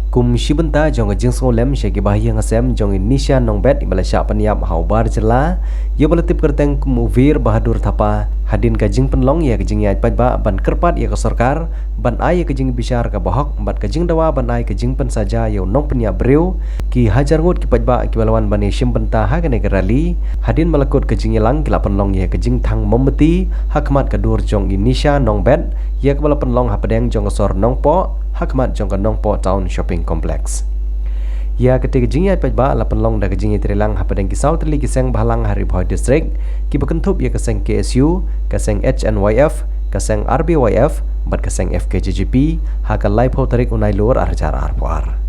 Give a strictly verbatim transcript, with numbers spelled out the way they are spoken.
Kum shi bynta jong ka jingsngewlem sha ki bahaïing hasem jong i Nisha Nongbet iba la shah pynïap ha u bar jylla, ïa ba la tip kyrteng kum u Veer Bahadur Thapa, hadien ka jingpynlong ïa ka jingïaid paidbah ban kyrpad ïa ka sorkar ban ai ïa ka jingbishar kaba hok bad ka jingdawa ban ai ka jingpynsaja ïa u nongpynïap briew, ki hajar ngut ki paidbah kiba la wan ban ïashim bynta ha kane ka rally, hadien ba la kut ka jingïalang ki la pynlong ïa ka jingthang mombati ha khmat ka dur jong i Nisha Nongbet, ïa kaba la pynlong hapdeng jong ka sor Nongpoh, ha khmat jong ka Nongpoh Town Shopping Complex. Ïa katei ka jingïaid paidbah la pynlong da ka jingïatreilang hapdeng ki saw tylli ki seng bhalang ha Ri Bhoi District, kiba kynthup ïa ka seng K S U, ka seng H N Y F, ka seng R B Y F, bad ka seng F K J G P, ha ka laiphew tarik u Nailur ar hajar arphew ar.